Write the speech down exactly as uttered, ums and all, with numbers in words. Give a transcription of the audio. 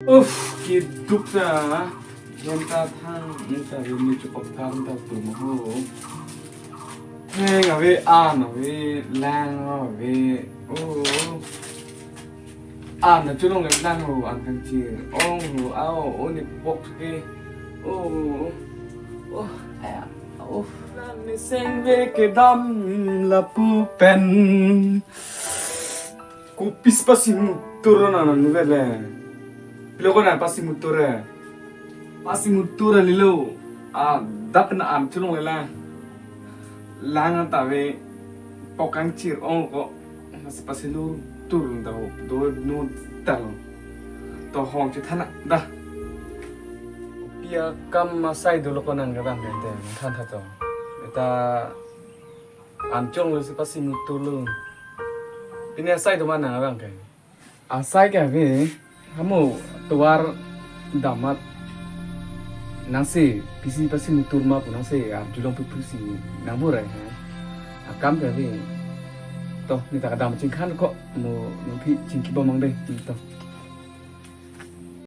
Uff, keduk ta. Jon ta thang, ni ta ri ni chukop thang ta tum ho. Heng ave, an ave, lang ave. Oh. An na chulong le lang ho, an kangchir ong ho, ao, o ni pok ke. Oh. Oh, aya, oh. Lang ni seng ve kedam lapu pen. Kopisi pasi mutur na nang vele. Pilo ko na pasi mutur e. Pasi mutur e lilo. Ah, dap na an chulong lela. Lang ta ave, pok kangchir ong ko. Mas pasi lu tur ta ho. Do nu ta lo. To hong chethana da. Pi akam asai dolo ko nang kevang kente. Than tha to. Eta an chulong le si pasi mutur lo. Pine asai do ma nang kevang ke. Asai ke ave, hamo tovar damat nangsi pisi pasi mutur ma pu nangsi arjulong pi pusi nang burai ha. Akam ke ave. To, ni ta kedam chingkhan ko, mo nangpi chingki bomang de. To.